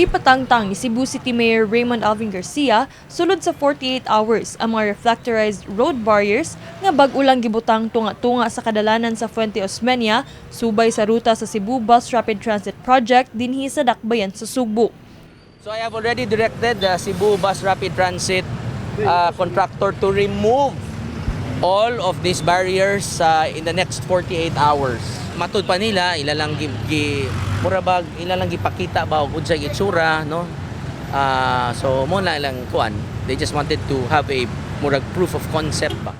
Gipatangtang ni Cebu City Mayor Raymond Alvin Garcia sulod sa 48 hours ang mga reflectorized road barriers nga bag-o lang gibutang tunga-tunga sa kadalanan sa Fuente Osmeña subay sa ruta sa Cebu Bus Rapid Transit Project dinhi sa Dakbayan sa Sugbo. So I have already directed the Cebu Bus Rapid Transit contractor to remove all of these barriers in the next 48 hours. Matud pa nila ila lang gi, gi mura bag ila lang gipakita ba og unsay itsura, no? So mo na lang kuan. They just wanted to have a murag proof of concept ba.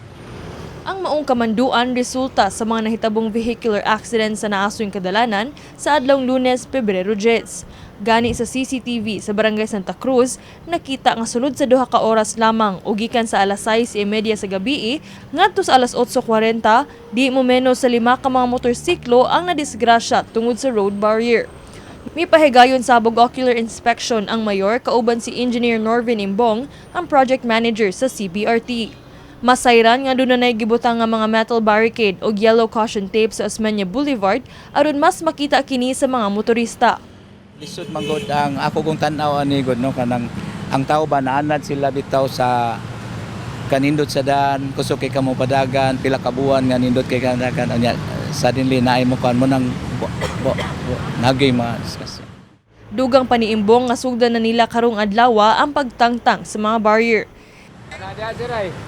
Ang maong kamanduan resulta sa mga nahitabong vehicular accident sa naasoy kadalanan sa adlawng Lunes, Pebrero 10. Gani sa CCTV sa Barangay Santa Cruz, nakita nga sulod sa 2 ka oras lamang o gikan sa alas 6:30 sa gabi ngadto sa alas 8:40, di mo menos sa lima ka mga motorsiklo ang nadisgrasya tungod sa road barrier. Mipahigayon sab og ocular inspection ang mayor kauban si Engineer Norvin Imbong, ang project manager sa CBRT. Masayran nga duna nay gibutang nga mga metal barricade o yellow caution tape sa Osmeña Boulevard aron mas makita kini sa mga motorista. Lisod man gud ang ako kong tan-aw ani gud, no, kanang ang tao ba naanad sila bitaw sa kanindot sa daan, kusog kay kamo padagan, pila ka buwan nga nindot kay kadagan, unya suddenly naay mo kuan mo nang bo, bo, bo, nagay mga disgrasya. Dugang pa ni Imbong nga sugdan na nila karong adlaw ang pagtangtang sa mga barrier.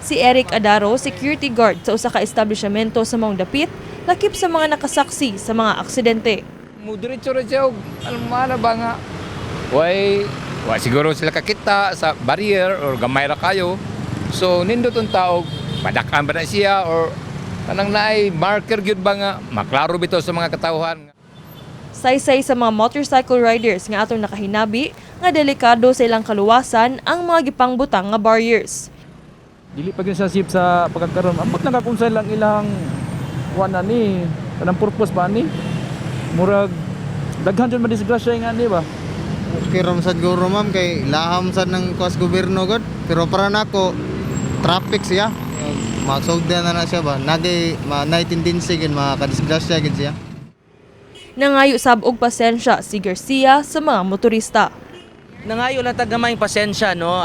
Si Eric Adaro, security guard sa usa ka establishmento sa maong dapit, lakip sa mga nakasaksi sa mga aksidente. Mudiretso ra siya og alam mo na ba nga way wa siguro sila kakita sa barrier or gamay ra kayo, so nindot ang tao, padakan ba na siya or kanang naay marker gyud ba nga maklaro bitaw sa mga katawhan. Saysay sa mga motorcycle riders nga atong nakahinabi nga delikado sa ilang kaluwasan ang mga gipangbutang nga barriers. Dili pa gyud sa safe sa pagkakaroon. Ambot lang ka kung sa lang ilang kuan na ni, kanang purpose ba ni? Murag daghan jud madisgrasya nga ni ba? Okay ram sad guro, ma'am, kay laham sad ng kuas gobyerno god, pero para nako traffic siya, magsugdan na na siya ba, nagay ma nay tendency gid makadisgrasya gid siya. Nangayo sab og pasensya si Garcia sa mga motorista. Nangayo lang tag gamayng pasensya, no?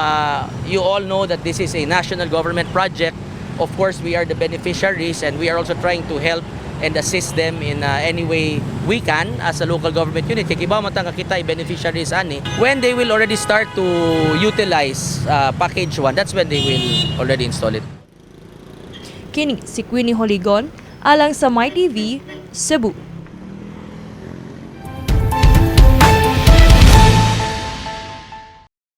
You all know that this is a national government project. Of course, we are the beneficiaries and we are also trying to help and assist them in any way we can as a local government unit. Kay kibaw man ta nga kita ay beneficiaries ani. When they will already start to utilize package 1, that's when they will already install it. Kini si Queenie Holigon alang sa MyTV, Cebu.